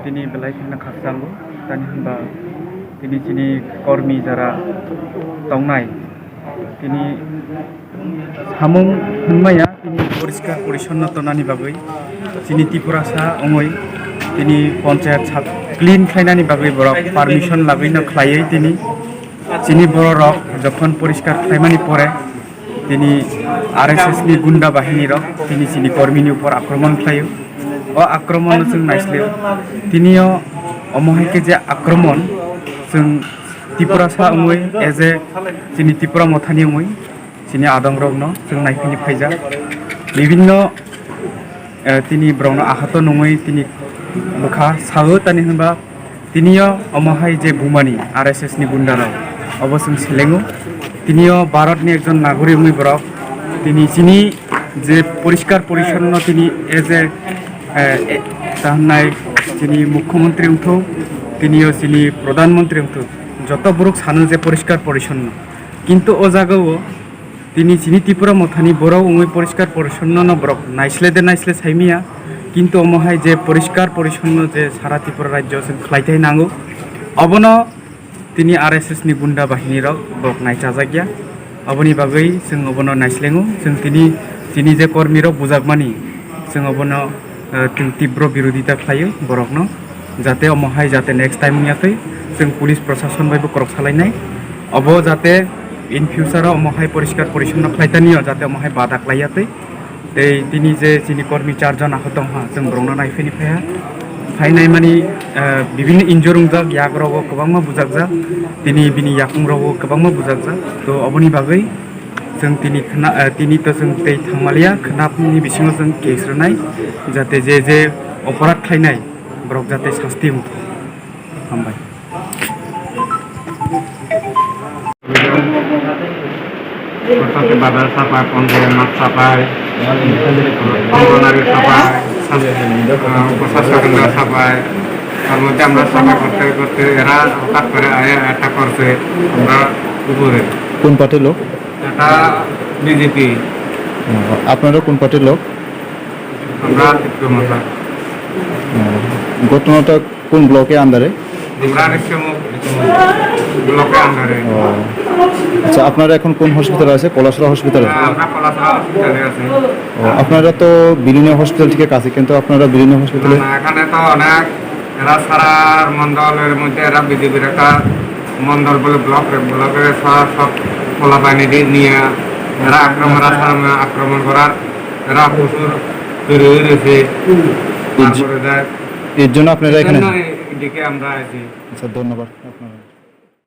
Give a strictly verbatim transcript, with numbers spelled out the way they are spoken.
Tini belai kheno khakchango, tani hwnba tini chini kormi jara tongnai, tini samung hwnmaya, tini poriskar porishonno tonani bagwi, chini Tiprasa wngwi tini ponchayat sap clean khlainani bagwi borok permission lagwino khlaiwi tini chini bororok jokhon poriskar khlaimani pore, tini R S S ni gunda bahini rok tini chini kormi ni upor akromon khlaio. O akromon no chwng naislio. Tinio omo hai khe je akromon chwng Tiprasa wngwi, as a chini Tipra mothani wngwi chini adong rok no chwng naiphini phaijak. Bibinno, eh, tini borokno ahato nungwi tini bwkha sao, tani hwnba tinio omo hai je bumani R S S ni gunda rok, obo chwng selengo. Tinio Bharat ni ekjon nagorik wngwi borok tini chini je poriskar porishonno tini as a, eh, eh, ta hwnnai chini mukhyamantri wngthok, tinio chini pradhan mantri wngthok, joto borok sano je poriskar porishonno, kintu o jagao tini chini Tipra mothani borok wngwi poriskar porishonno no borok naisle de naisle saimaya, kintu omo hai je poriskar porishonno je sara Tripura rajyo chwng khlai thai nango, obono tini R S S ni gunda bahini rok borok naichajakya. Oboni bagwi chwng obono naislengo, chwng tini chini je kormi rok bujakmani chwng obono eh, ti-, tibro birodita khlaio borokno, jate omo hai jate next time wngya twi chwng police prosason bai bo korok salainai, obo jate in future o omo hai poriskar porishonno khlai tani o, jate omo hai bada khlaiya twi. Tei tini je chini kormi char jon ahot tongha, chwng borokno naiphini phaiha, phainai mani, eh, bibini injur wngjak, yak rogo kwbangma bujakjak, tini bini yakung rogo kwbangma bujakjak, to oboni bagwi chwng tini khna-, eh, tini to chwng tei thangmaliya, khnapni bisingo chwng case rwnai, jate je je oporat khlainai borok jate sasti wngthok. Hambai. Kotoke bazar sapai, ponjai mat sapai, Anganwadi sapai, sas-, ah, upasas kendra sapai. তার মধ্যে আমরা সাফাই করতে করতে এরা হঠাৎ করে আয়া অ্যাটাক করছে, আমরা উপরে। কোন পার্টির লোক? এটা বিজেপি। ও, আপনারা কোন পার্টির লোক? আমরা তীব্র মশা। ও, ঘটনাটা কোন ব্লকে আন্ডারে? আমরা রিক্সামুখ ব্লকে আন্ডারে। ও, আচ্ছা, আপনারা এখন কোন হসপিটালে আছে? কলাসরা হসপিটালে? হ্যাঁ, আমরা কলাসরা হসপিটালে আছি। ও, আপনারা তো বিলিনিয়া হসপিটাল থেকে কাছে, কিন্তু আপনারা বিলিনিয়া হসপিটালে না, না, এখানে তো অনেক এরা সারা মন্ডলের মধ্যে এরা বিজেপির একটা মন্ডল বলে ব্লক, ব্লকে সব, সব পোলাপানি দিয়ে নিয়ে এরা আক্রমণ, রাস্তার মধ্যে আক্রমণ করার, এরা প্রচুর তৈরি হয়ে রয়েছে। এই যে, তারপরে যায়। এর জন্য আপনারা এর এখানে? জন্য এদিকে আমরা আছি। আচ্ছা, ধন্যবাদ আপনারা।